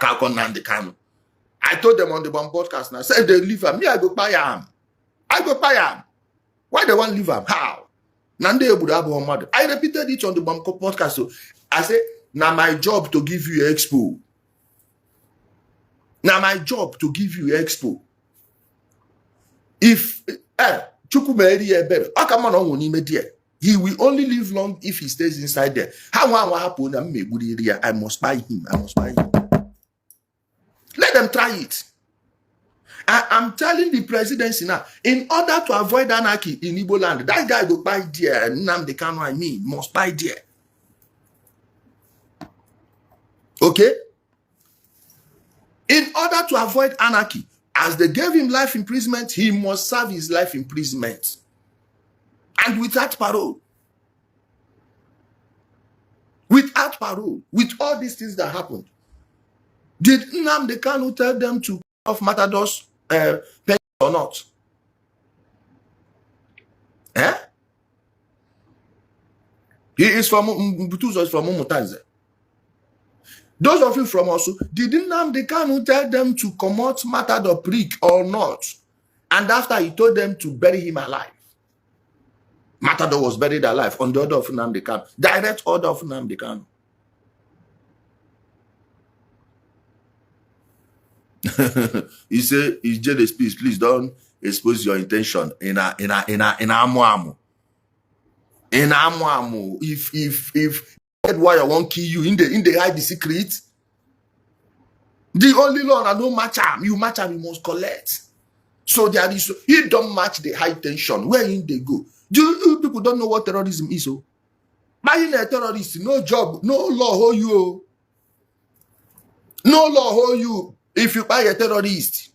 Na-akọ akọ Nnamdi Kanu. I told them on the one podcast now, say if they leave am, me I go kpai am. I go kpai am. Why they wan leave am? How? Na ndị egburu abụghị mmadụ. I repeated it on the Gbam podcast. So I say, na my job to give you expo. Na my job to give you expo. If Chukwu mere ya ebere, ọ ka mma na ọ nwụ n'ime there. He will only live long if he stays inside there. Ha nwa anwa hapụ onye m megburiri ya. I must buy him. I must buy him. Let them try it. I am telling the presidency now, in order to avoid anarchy in Igbo land, that guy go buy there. Nnamdi Kanu, I mean, must buy there. Okay? In order to avoid anarchy, as they gave him life imprisonment, he must serve his life imprisonment. And without parole. Without parole. With all these things that happened. Did Nnamdi Kanu tell them to off Matador's pension or not? Eh? He is from Mbutuzo is from Umutanze. Those of you from Osu, did Nnamdi Kanu tell them to comot Matador prick or not? And after he told them to bury him alive. Matador was buried alive on the order of Nnamdi Kanu. Direct order of Nnamdi Kanu. He say, "It's jealous, please, please don't expose your intention in a in a in a in amu amu. In amu amu. If wire won't kill you in the hide the secret. The only law that no match am, you match am, you must collect. So there is he don't match the high tension. Where in they go? Do you people don't know what terrorism is? Oh, buying a terrorist, no job, no law hold you. Oh. No law hold you if you buy a terrorist.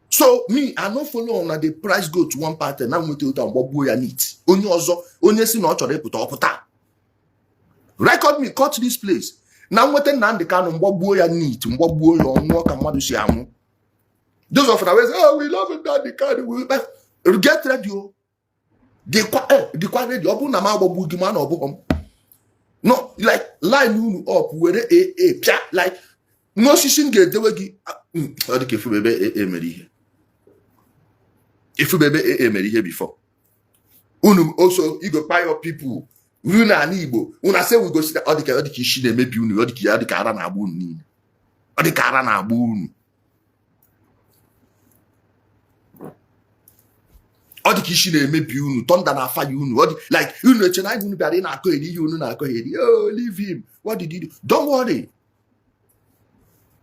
So me, I no follow on the price go to one party na nweta ụtọ mgbagbuo ya neat. Onye ọzọ, onye si na ọ chọrọ ịpụta ọpụta. Record me, cut this place. Na nweta Nnamdi Kanu mgbagbuo ya neat, mgbagbuo ya ọnwụọ ka mmadụ si anwụ. Those of us say, oh, we love Nnamdi Kanu. We get ready. Oh. Dịkwa ready. Ọ bụrụ na m agbagbu gị ma na ọ bụghị m. No, like line unu up were AA pịa like n'osisi m ga-edewe gị. Ọ dị ka efubebe AA mere ihe. Efubebe AA mere ihe before. Unu also you go kpai up people. Unu na ala Igbo. Unu asị we go sit ọ dị ka isi na-emebi unu, ọ dị ka ara na-agba unu niile. Ọ dị ka ara na-agba unu. Ọ dị ka isi na-emebi unu, thunder na fire unu. Ọ dị like unu eche na unu bịara ị na-akọ eri ihe unu na-akọ eri. Oh, leave him. What did he do? Don't worry.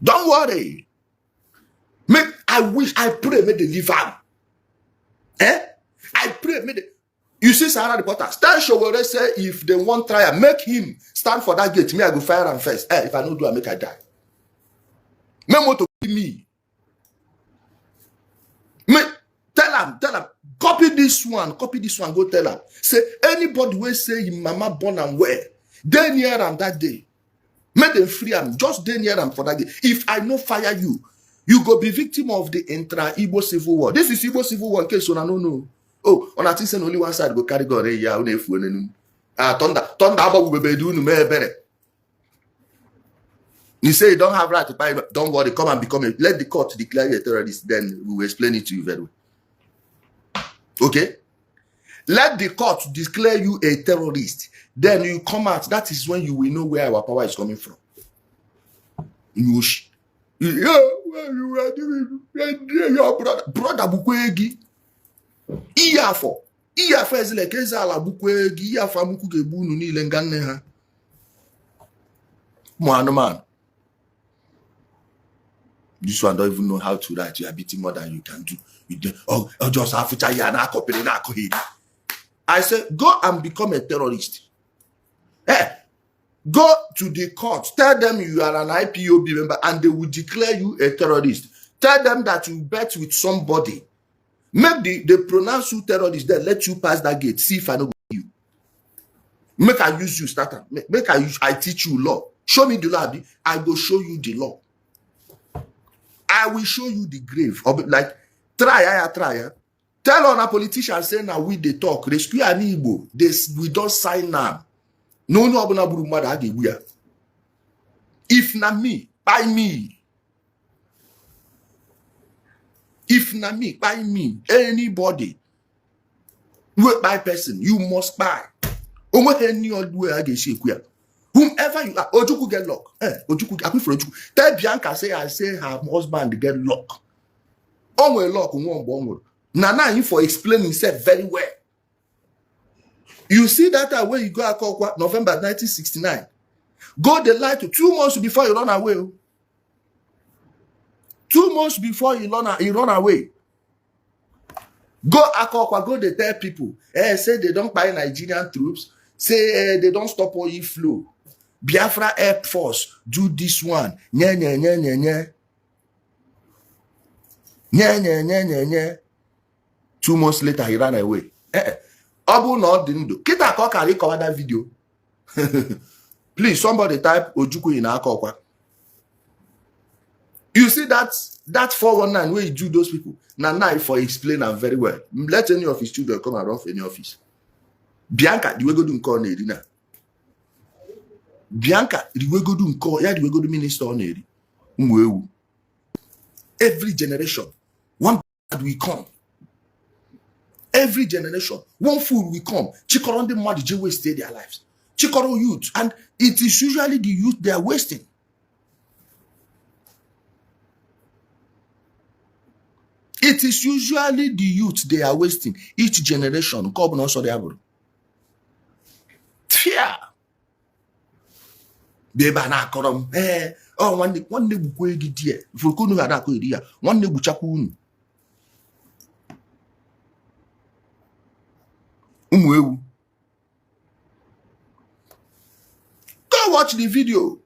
Don't worry. Make I wish I pray make they leave am. Eh? I pray make they. You see Sahara reporters. Tell Sowore say if they want try am, make him stand for that gate. Me, I go fire am first. Eh, if I no do am, make I die. Make motor give me. Make tell am, tell am. Copy this one, copy this one. Go tell am. Say anybody wey say him mama born am well, dey near am that day. Make them free am. Just dey near am for that day. If I no fire you, you go be victim of the intra-Igbo civil war. This is Igbo civil war in case una no know. Oh, una think say na only one side go carry gun. Hey, ya, una efu onenu. Ah, thunder, thunder agbagbubebe unu mee ebere. You say you don't have right to buy. Don't worry, come and become a. Let the court declare you a terrorist. Then we will explain it to you very well. Okay? Let the court declare you a terrorist. Then you come out. That is when you will know where our power is coming from. You, yeah, well, you are doing your brother. Brother bukwe gị. Iye afọ. Iye afọ ezile ka eze ala bukwe gị. Iye afọ amụkwu ga-egbu unu niile nga nne ha. Ụmụ anụmanụ. This one don't even know how to write. You are beating more than you can do. You do oh, oh, just afụcha ya na-akọpịrị na-akọghịrị. I say, go and become a terrorist. Eh, go to the court. Tell them you are an IPOB member and they will declare you a terrorist. Tell them that you bet with somebody. Make they pronounce you terrorist, then let you pass that gate. See if I know you. Make I use you, start. Make I teach you law. Show me the law. Abi. I go show you the law. I will show you the grave. Or be like, try, I try. Eh? Tell on a politician say now we dey talk. Rescue an Igbo. This we don't sign now. No onye ọbụla gburu mmadụ a ga-egbu ya. If na me, buy me. If na me, buy me. Anybody wey buy person, you must buy. Onweghị any other way a ga-esi ekwu ya. Whomever you are, Ojukwu get luck. Eh, Ojukwu, akwụfere Ojukwu. Tell Bianca say I say her husband get luck. O nwere luck nwa mgbe ọ nwụrụ. Na now him for explain himself very well. You see that time when you go Akokwa, November 1969. Go the light to 2 months before you run away. 2 months before you run away. Go Akokwa, go dey tell people, say they don buy Nigerian troops, say they don stop oil flow. Biafra Air Force do this one. Nye, nye, nye, nye, nye. Nye, nye, nye, nye, nye. 2 months later, he ran away. Ọ bụrụ na ọ dị ndụ, kịta ka ọ kara ịkọwa that video. Please, somebody type Ojukwu in Akokwa. You see that 419 wey you do those people, na now for explain am very well. Let any of his children come and run for any office. Bianca, riwegodu nke ọ na-eri na. Bianca, riwegodu nke ya riwegodu minister ọ na-eri. Ụmụ ewu. Every generation, one bad will come. Every generation, one fool will come. Chikọrọ ndị mmadụ je waste their lives. Chikọrọ youth, and it is usually the youth they are wasting. It is usually the youth they are wasting. Each generation, nke ọbụla ọsọ ya bụrụ. Fear. Bịa ebe a na-akọrọ m, ee, ọ nwanne nwanne gbukwa gị die. Ifuru unu ga na-akọ eri ya, nwanne gbuchakwa unu. Ụmụ ewu. Go watch the video.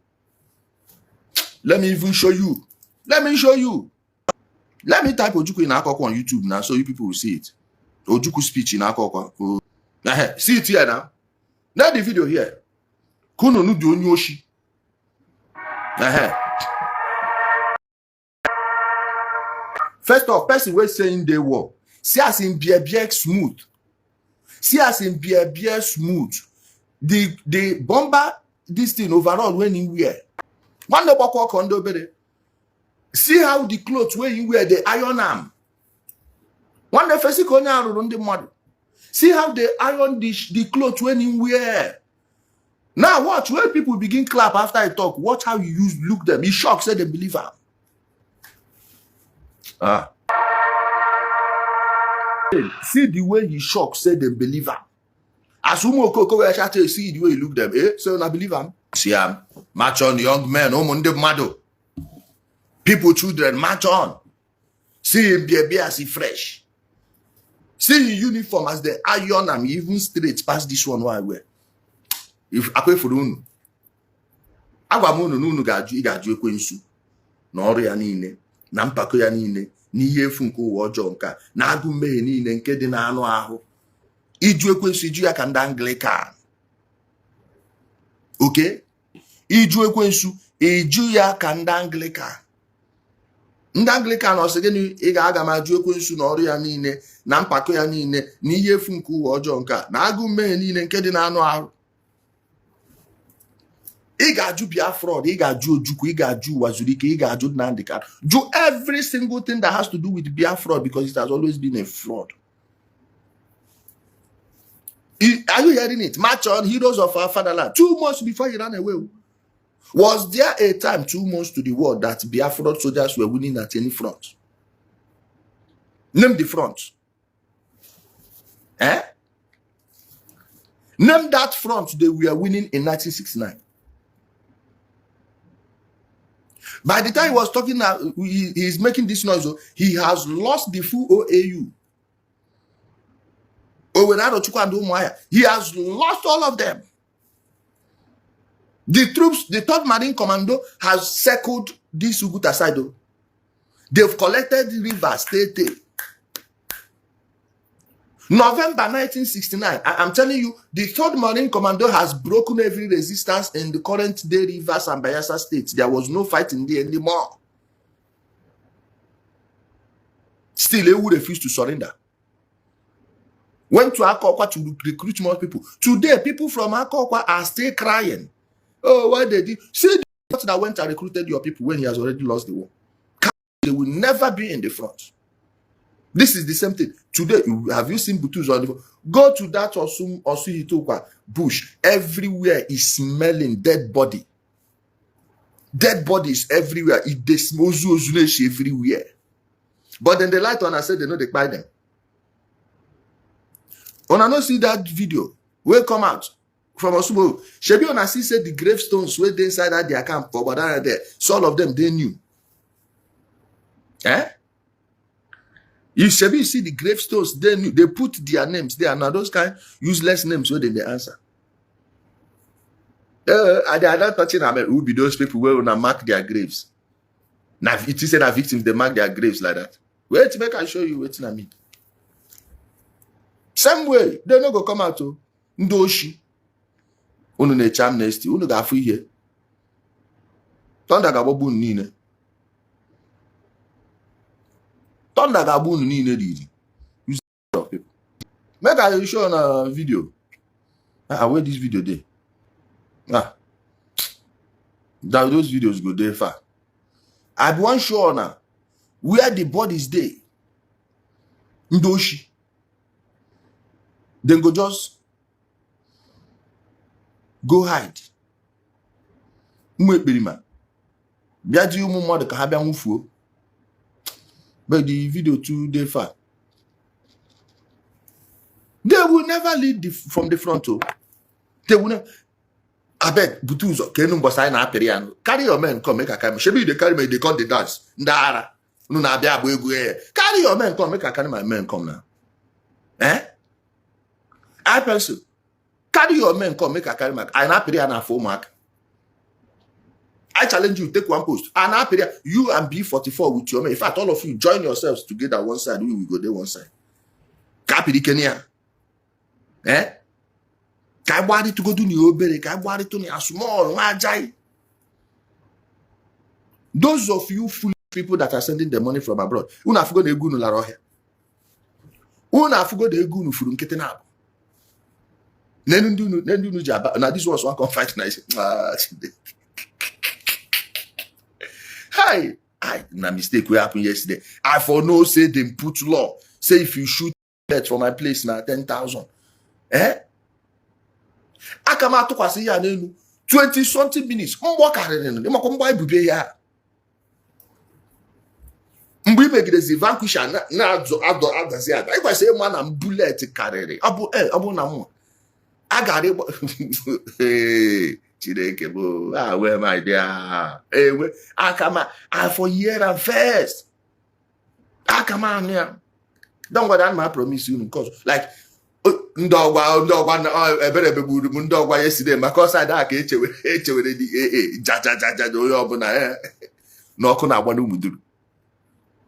Let me even show you. Let me show you. Let me type Ojukwu in Akokwa on YouTube now so you people will see it. Ojukwu speech in Akokwa. Oh. See it here now. Now the video here. Kunu nu di onye oshi. First off, person wey saying they war. See as in beer beer smooth. See as in beer beer smooth. The bomber this thing overall when he wear. Nwanne gbakwa ọkọ ndị obere. See how the clothes wey he wear dey iron am. Nwanne fesi ka onye arụrụ ndị mmadụ. See how they iron the clothes wey he wear. Now watch when people begin clap after I talk. Watch how you use look them. He shock say they believe am. Ah. See the way he shock say they believe am. As ụmụ okoko wee chat see the way he look them. Eh, so na believe am. See am. March on, young men, ụmụ ndị mmadụ. People, children, march on. See him beer beer as he fresh. See him uniform as the iron am even straight pass this one wey I wear. If akwefuru unu. Agwa m unu na unu ga-ajụ ị ga-ajụ ekwensu na ọrụ ya niile na mpako ya niile na ihe efu nke ụwa ọjọọ nke a na agụ mmehie niile nke dị n'anụ ahụ. Iju ekwensu iju ya ka ndị Anglican. Okay? Iju ekwensu iju ya ka ndị Anglican. Ndị Anglican ọ sị gịnị ị ga-aga m ajụ ekwensu na ọrụ ya niile na mpako ya niile na ihe efu nke ụwa ọjọọ nke a na agụ mmehie niile nke dị n'anụ ahụ. Ị ga-ajụ Biafra, ị ga-ajụ Ojukwu, ị ga-ajụ Uwazuruike, ị ga-ajụ Nnamdi Kanu. Jụ every single thing that has to do with Biafra because it has always been a fraud. Are you hearing it? March on, heroes of our fatherland. 2 months before he ran away. Was there a time 2 months to the world that Biafra soldiers were winning at any front? Name the front. Eh? Name that front they were winning in 1969. By the time he was talking, he's making this noise. He has lost the full OAU. Owerado and Umuahia. He has lost all of them. The troops, the 3rd Marine Commando has circled this Uguta side. They've collected Rivers State. November 1969, I'm telling you, the 3rd Marine Commando has broken every resistance in the current day Rivers and Bayelsa states. There was no fighting there anymore. Still, they would refuse to surrender. Went to Akokwa to recruit more people. Today, people from Akokwa are still crying. Oh, what they did? See That went and recruited your people when he has already lost the war. They will never be in the front. This is the same thing. Today, have you seen Butuzo on the Go to that Osu Ihiteukwa bush. Everywhere is smelling dead body. Dead bodies everywhere. It dey ozu ozu na-eshi everywhere. But then the light on, I said they no dey buy them. Una no see that video wey come out from Osubo. Shebi una see say the gravestones wey dey inside that their camp for Badana there, so all of them dey new. Eh? You shebi you see the gravestones dey new. They put their names there. Now those kind useless names wey dem dey answer. They are not touching am. Who be those people wey una mark their graves? Now it is say na victims they mark their graves like that. Wait, make I show you wetin I mean. Same way, they no go come out o. Ndị oshi unu na-eche amnesty, unu ga-afụ ihe. Thunder ga-agbagbu unu niile. Thunder ga-agba unu niile riri. Of people. Make I show na video. Ah, where this video dey? Ah, that those videos go dey far. I be wan show una where the bodies dey. Ndị oshi. Dem go just go hide. Ụmụ ekperima bịa ji ụmụ mmadụ ka ha bịa nwụfuo. But the video too dey far. They will never lead from the front o. They will never. Abeg, bute ụzọ ka enu mbọsị anyị na-apịrị ya. Carry your men come, make I carry. Shebi you dey carry me, you dey come dey dance. Ndị ara unu na-abịa agba egwu ya. Carry your men come, make I carry my men come now. Eh? I person, carry your men come, make I carry my. Anyị na-apịrị ya n'afọ ụmụaka. I challenge you, take one post. And apịrị ya, you and B44 with your men. In fact, all of you join yourselves together one side, we will go there one side. Ka apịrị ike ya. Eh? Ka anyị gbarịtụgodu na ya obere, ka anyị gbarịtụ na ya small, nwa ajaghị. Those of you foolish people that are sending the money from abroad, unu afụgo na ego unu lara ọhịa. Unu afụgo na ego unu furu nkịtị na-abụ. N'elu ndị unu ji aba na this ones wan come fight na isi. Ah, Chineke. Hi, I na mistake wey happen yesterday. I for know say dem put law say if you shoot pet for my place na 10,000. Eh? Aka m atụkwasị ya n'elu 20 something minutes, mgbọ karịrị ịmakwa mgbọ ebube ya mgbe ị megidezi vanquisher na-azụ adọ adazi ada, ị kwesịrị ịma na bullet karịrị. Ọ bụ ọ bụ na mma a gara ịgba. Ee, Chineke bụ ah, where my dear ewe aka ma I for hear am first, aka m anụ ya. Don't worry, ana m promise unu nke ọzọ like ndị ọgwa ebere begburu m ndị ọgwa yesterday maka ọsọ ada ka echewere dị ee jajajaja na onye ọbụla n'ọkụ na-agba n'Umuduru.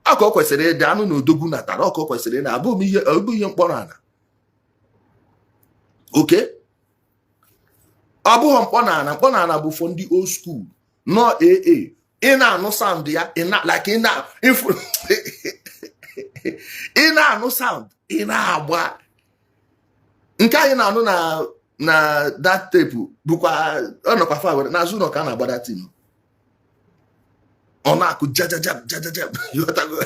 Ọ ka o kwesịrị ịdị anụ na odogwu natara, ọ ka o kwesịrị ịna abụ m ihe ọ bụ ihe mkpọrọ ala oke. Ọ bụghị mkpọ na ala, mkpọ na ala bụ for ndị old school nọ. Aa ị na-anụ sound ya, ị na like ị na ị na-anụ sound, ị na-agba nke anyị na-anụ na that tape bụkwa ọ nọkwa fa were n'azụ ụlọ ka a na-agba that thing. Ọ na-akụ jajajab jajajab. Ịghọtago?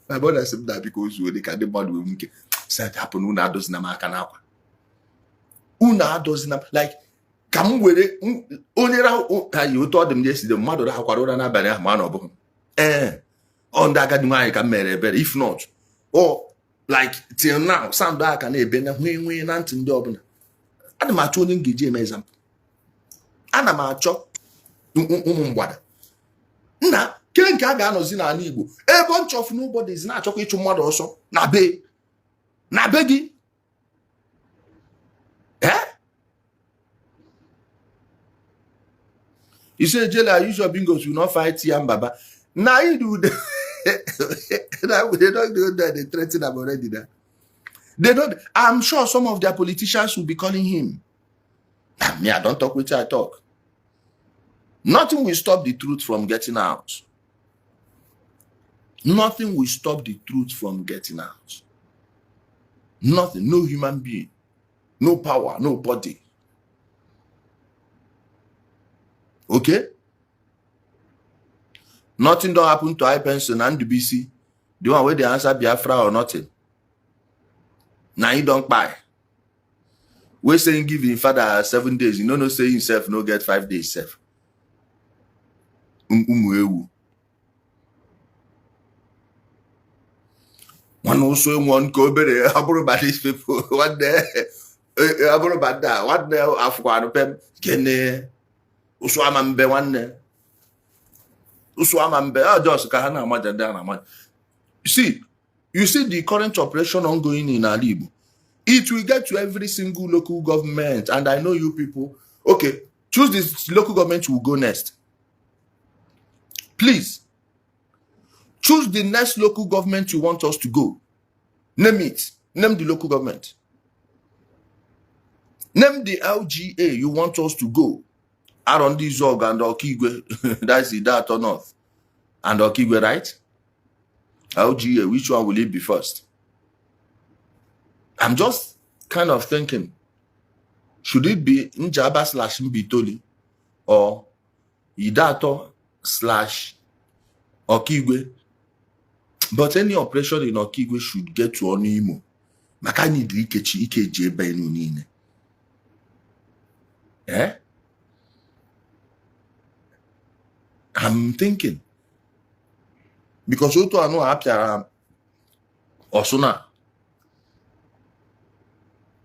My brother sị m na biko ozuo dị ka ndị mmadụ wee nwee ike sị hapụ na unu adọzina m aka n'akwa, unu adọzina m like ka m were onye rahụ ka yi otu ọ dị m yesterday, mmadụ rahakwara ụra n'abalị ahụ, ma na ọ bụghị ee ọ ndị agadi nwaanyị ka m mere ebere. If not, or like till now sound ahụ ka na-ebe na nwee nwee na ntị ndị ọbụla. Ana m achọ onye m ga-eji eme example. Ana m achọ ụmụ mgbada nna kere nke a ga-anọzi n'ala Igbo ebe bunch of nobodies na-achọkwa ịchụ mmadụ ọsọ na be gị. Eh? You say, Jela, use your bingos, you not fight Yam Baba. Now you do. Now they don't do that. They threaten them already. Now. They don't. I'm sure some of their politicians will be calling him. Ah, me, I don't talk with you, I talk. Nothing will stop the truth from getting out. Nothing will stop the truth from getting out. Nothing. No human being. No power. Nobody. Okay? Nothing don happen to I-Pencil na Ndubisi, the one wey dey answer Biafra or nothing. Na he don kpai. Wey say him give him father 7 days, he no know say himself no get 5 days sef. Ụmụ ewu. Nwanne ụsụ enwe nke obere ọ bụrụ ba these people, nwanne, ọ bụrụ ba ndị a, nwanne, afụkwanụ pem kene ụsụ ama mbe, nwanne, ụsụ ama mbe. Ọ just ka ha na-amaja ndị a na-amaja. See, you see the current operation ongoing in ala Igbo, it will get to every single local government, and I know you people. Okay, choose this local government will go next. Please choose the next local government you want us to go. Name it. Name the local government. Name the LGA you want us to go. Arondizuogu and Okigwe. That's the Ideato North and Okigwe, right? LGA, which one will it be first? I'm just kind of thinking, should it be Njaba/Mbaitoli or Ideato/Okigwe? But any operation in Okigwe should get to Onuimo. Maka anyị dị ikechi ike ji ebe enu niile. Eh? I'm thinking. Because otu anụ a pịara ọsụ na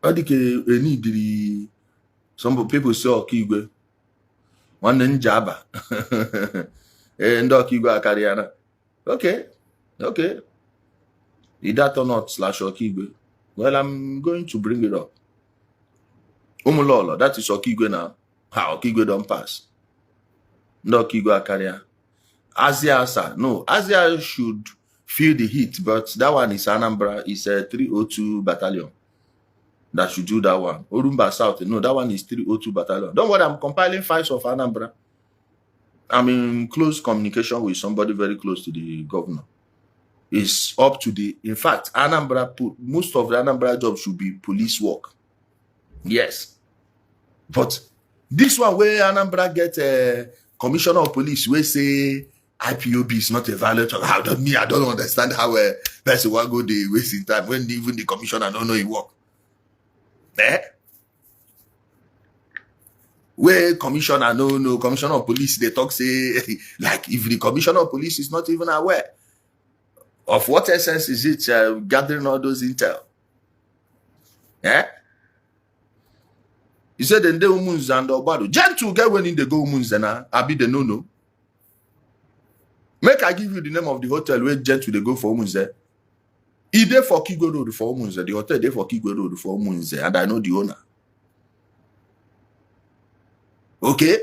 ọ dị ka enidiri. Some people say Okigwe, nwanne, Njaba. Ee, ndị Okigwe akarịa. Okay, Ideato North/Okigwe. Well, I'm going to bring it up. Ụmụlọlọ, that is Okigwe na ha. Okigwe don pass. Ndị Okigwe akarịa. Azia Asa, no, Azia should feel the heat, but that one is Anambra. It's a 302 battalion that should do that one. Orumba South, no, that one is 302 battalion. Don't worry, I'm compiling files of Anambra. I'm in close communication with somebody very close to the governor. It's up to the, in fact, Anambra, put, most of the Anambra jobs should be police work. Yes. But this one where Anambra get a commissioner of police, wey say IPOB is not a violent, how don't me, I don't understand how a person will go the wasting time when even the commissioner don't know he work. Eh? Where commissioner no commissioner of police, they talk say, like, if the commissioner of police is not even aware of, what essence is it gathering all those intel? Eh? He said then they Umunze and Obado. Gentle get when in they go Umunze na abi they no no. Make I give you the name of the hotel where Gentle they go for Umunze. E dey for Okigwe Road for Umunze. The hotel dey for Okigwe Road for Umunze, and I know the owner. Okay?